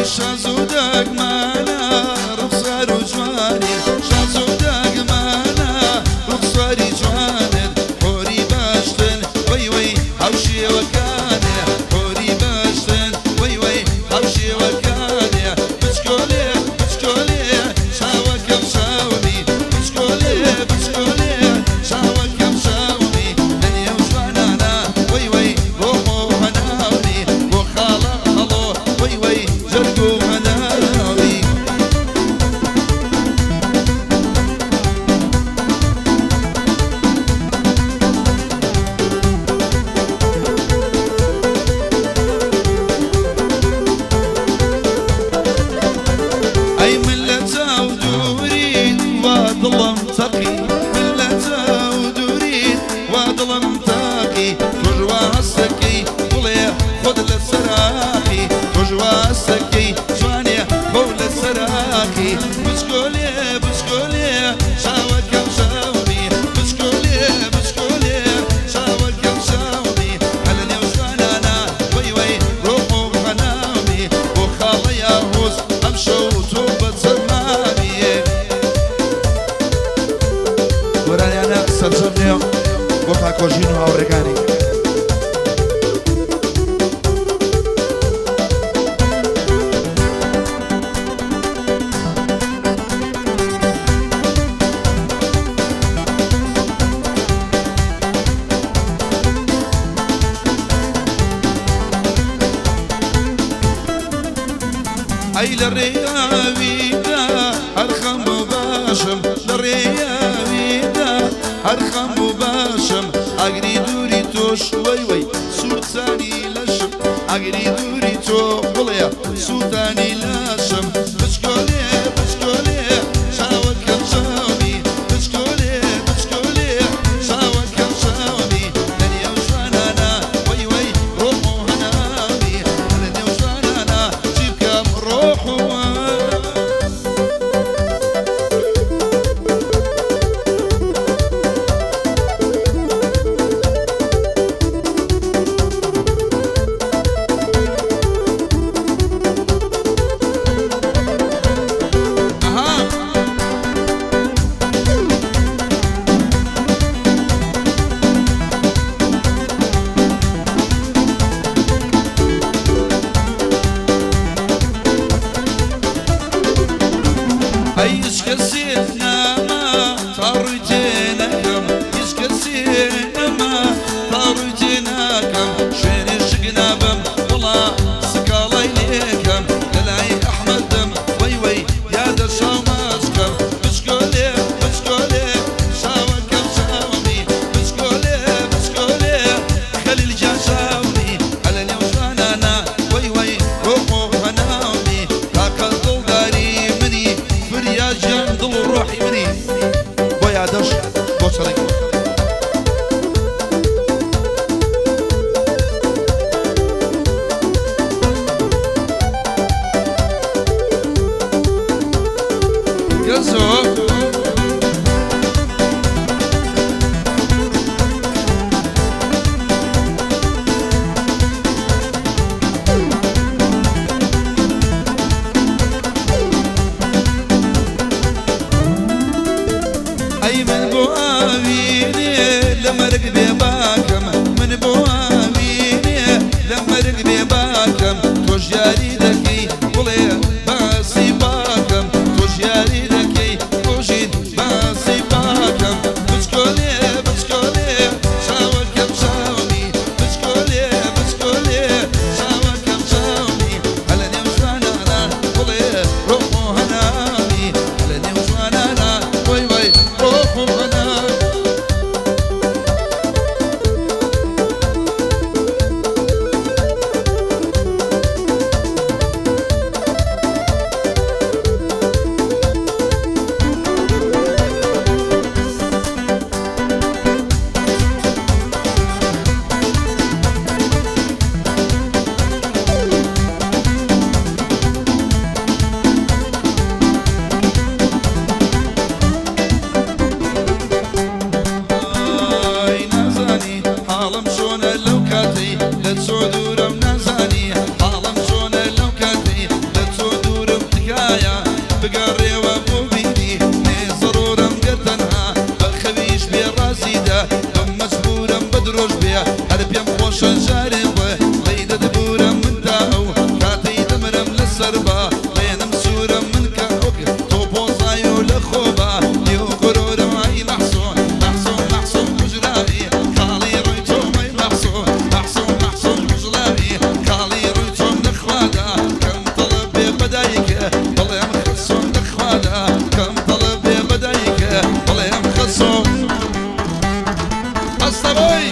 ئەی شاز و دەگمانە ڕوخسار و جوانی، شاز و دەگمانە ڕوخساری جوانت، حۆری بەشتن وەی وەی هاوشێوەکانێ، حۆری بەشتن وەی وەی هاوشێوەکانێ. بچکۆلێ بچکۆلێ چاوەکەم چاومی، بچکۆلێ بچکۆلێ چاوەکەم چاومی، لە نێو جوانانە وەی وەی ڕۆح و هەناومی، بۆ خاڵە هەڵۆ وەی وەی جەرگ و هەناومی. ئەی من لە چاو دووریت وا دڵم تەقی، من لە چاو دووریت وا دڵم تاقی، تۆش وا هەستەکەی بڵێ خۆت لە سەراخی، تۆش وا هەستەکەی جوانێ خۆو لە سەراخی. بچکۆلێ بچکۆلێ چاوەکەم چاومی، بچکۆلێ بچکۆلێ چاوەکەم چاومی، هەلە نێو جوانانە وەی وەی ڕۆح و هەناومی، بۆ خاڵە یاهوز ئەمشەو تۆ بە چەرمامی. گۆرانیانە سەرجەم نوێ بۆ کاکۆژین و هاوڕێکانی. ئەی لە ڕێیاویدا هەر خەم و باشم، لە ڕێیاویدا هەر خەم و باشم، ئاگری دووری تۆش وەی وەی سوورتانی لەشم، ئاگری دووری تۆ بڵێ سووتانی لەشم. بچکۆلێ بچکۆلێ چاوەکەم چاومی، بچکۆلێ بچکۆلێ چاوەکەم چاومی، لە نێو جوانانە وەی وەی ڕۆح و هەناومی، لە نێو جوانانە چی بکەم ڕۆح و ئەها. ئەی هیچ کەسێ ناما تا ڕووی تێ نەکەم، هیچ کەسێ نەما تا ڕووی تێ ناکەم، شوێنێ شک نابم وڵا سکاڵای لێکەم، لەلای ئەحمەدم وەی وەی یادە چاو ماچکەم. بچکۆلێ بچکۆلێ چاوەکەم چاومی، بچکۆلێ بچکۆلێ خەلیل گیان چاومی، هەلە نێو جوانانە وەی وەی ڕۆح و هەناومی، تاقە دڵداری منی فریا گیان دڵ و ڕۆحی منی. بۆ یادەش بۆ چەڵی. گەزۆ ئەی من بۆ ئاوینێ لە مەرگ بێ باکەم، من بۆ ئاوینێ لە مەرگ بێ باکەم، تۆش یاری دەکەی بڵێ باسی باکەم، تۆش یاری دەکەی ڕۆژین باسی باکەم. بچکۆلێ بچکۆلێ چاوەکەم چاومی، بچکۆلێ بچکۆلێ چاوەکەم چاومی، هەلە نێو جوانانە بڵێ ڕۆح و هەناومی، هەلە نێو جوانانە وەی وەی ڕۆح و هەناومی. لەسەر بە ڵێنم سوورە من کە وەک تۆ پۆزای و لە خۆبا نیو غرورم ئەی مەحسوم مەحسوم مەحسوم کوژراوی خاڵی ڕووی تۆم ئەی مەحسوم مەحسوم مەحسوم کوژراوی خاڵی ڕووی تۆم لە خوادا کەم تەڵە بێ بە دایکە بڵێم خەسوم لە خوادا کەم تەڵە بێ بە دایکە بڵێم خەسوم ئەستە بۆی.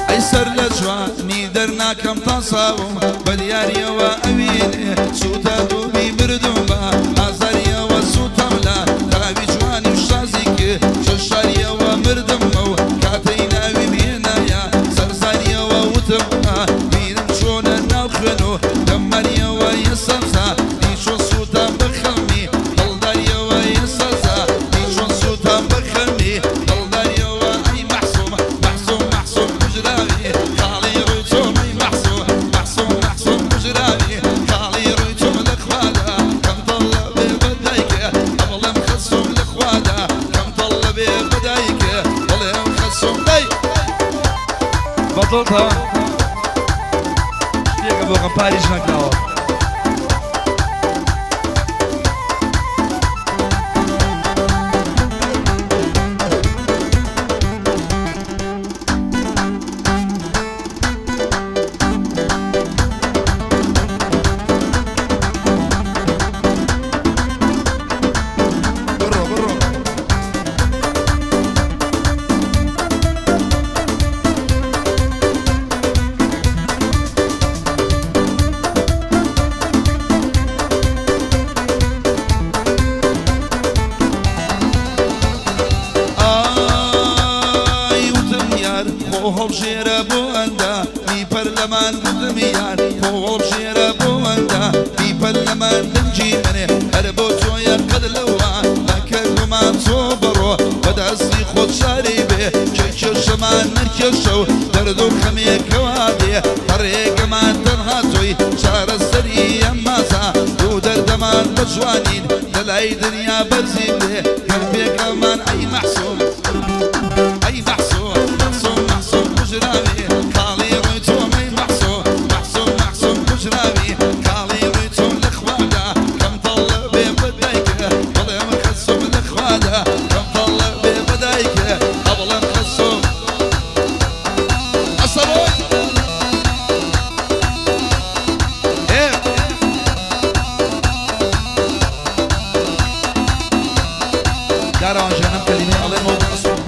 ئەی سەر لە جوانی دەرناکەم تاساوم بە دیاریەوە ئەوینێ سووتە دووبی مردوم بە ئازاریەوە سووتەم لە تاوی جوانی و شازی چ شاریەوە مردمەوە کاتەی ناویم هێنایە سەرزاریەوە وتم بیرم چۆنە ناو خوێن و دەممەریەوە یەسەمسا دی چۆن سووتان بەخەمی دڵداریەوە یەسەسا دی چۆن سووتان بەخەمی دڵداریەوە ئەی مەحسوم مەحسوم مەحسوم کوژراوی خاڵی ڕووی تۆم ئەی مەحسوم مەحسوم مەحسوم کوژراوی خاڵی ڕووی تۆم لە خوادا کەم تەڵە بێ بە دایکە ئەبڵێم خەسوم لە خوادا کەم تەڵە بێ بە دایکە بڵێم خەسوم دای بەدڵتە شتێکە بۆ غەمپاریش نەکراوە. بڕۆ بڕۆ. ئای وتم یار خۆ هەڵبژێرە بۆ ئەندا می پەرلەمان، وتم یار خۆ هەڵبژێرە بۆ ئەندا می پەرلەمان، دەنگی منێ هەر بۆ تۆیە قەد لەوە مەکە گومان، تۆ بڕۆ بەدەستی خۆت شاری بێ کێ کێشەمان نەکێشە و دەرد و خەمێکەوە بێ هەڕێگەمان تەنها تۆی چارەسەری ئەممازا دوو دەردەمان بە جوانین لەلای دنیا بەرزی بێ گەر پێکەمان ئەی مەحسوم ئەی مەحسوم مەحسوم مەحسوم کوژراوی خاڵی ڕووی تۆم ئەی مەحسوم مەحسوم مەحسوم کوژراوی خاڵی ڕووی تۆم لە خوادا کەم تەڵە بێ بە دایکە بڵێم خەسوم لە خوادا کەم تەڵە بێ بە دایکە ئەبڵێم خەسوم ئەسە بۆی. ئێ دارەوان ژیانم کەلیمەی ئەڵێمەوە بەسوم.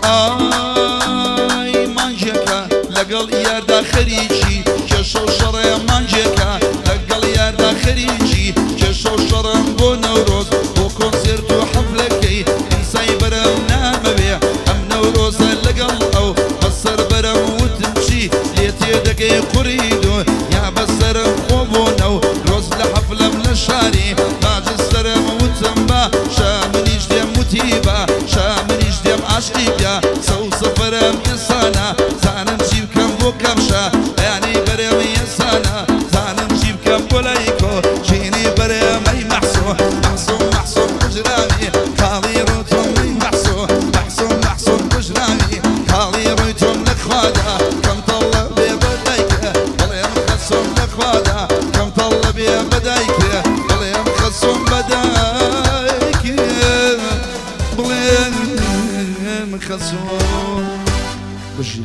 ئای مانگێکە لەگەڵ یاردا خەریکی کێشە و شەڕێ، مانگێکە لەگەڵ یاردا خەریکی کێشە و شەڕم، بۆ نەورۆز بۆ کۆنسێرت و حەفلەکەی ئینسای بەرەم، نامەوێ ئەم نەورۆزە لەگەڵ ئەو بەسەر بەرەم، وتم چی لێ تێدەگەی قوڕی دو یا بەسەرم خۆ بۆ نەورۆز لە حەفلەم لە شاری باج سەرم، وتم با شامنیش دێم، وتی با شامنیش دێم، عاشقی بیا سەو سەفەرم ئینسانە زانم چی بکەم بۆ کەمشە بەیانی بەرێم ئینسانە زانم چی بکەم بۆ لایکۆ چینی بەرێم ئەی مەحسوم مەحسوم مەحسوم کوژراوی خاڵی ڕووتم ئەی مەحسوم مەحسوم مەحسوم کوژراوی خاڵی ڕووی لە خوادا کەم تەڵە بێ بە دایکە بڵێم خەسوم لە خوادا کەم تەڵە بێ بە دایکە بڵێم خەسوم بە دایکە بڵێم خەسوم. بژی.